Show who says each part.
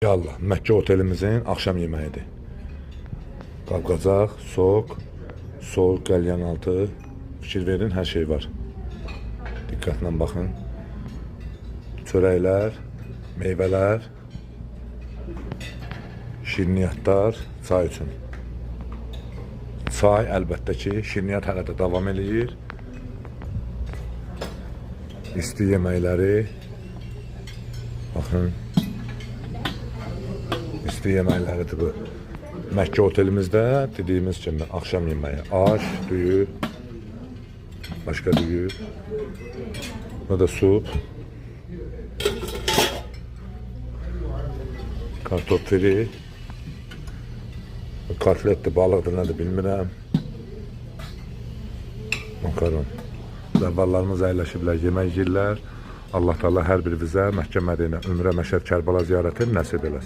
Speaker 1: Ya Allah, Məkkə otelimizin axşam yeməyidir. Qabqacaq, sok, soğuk qəlyan altı. Fikir verin, hər şey var. Diqqətlə baxın. Çörəklər, meyvələr, şirniyyatlar çay üçün. Çay əlbəttə ki, şirniyyat hələ də davam eləyir. İsti yeməkləri. Baxın. İsti yeməkləridir bu. Məkkə otelimizdə dediyimiz kimi axşam yeməyi, aş, düyü, başqa düyü. Bu da sup. Kartof firi. Bu Kotletdir, balıqdır, nədir bilmirəm. Makaron. Zəvvallarımız əyləşiblər, yemək yeyirlər. Allah Teala hər birimizə Məkkə, Mədinə, Ümrə, Məşəd, Kərbəla ziyarəti nəsib eləsin.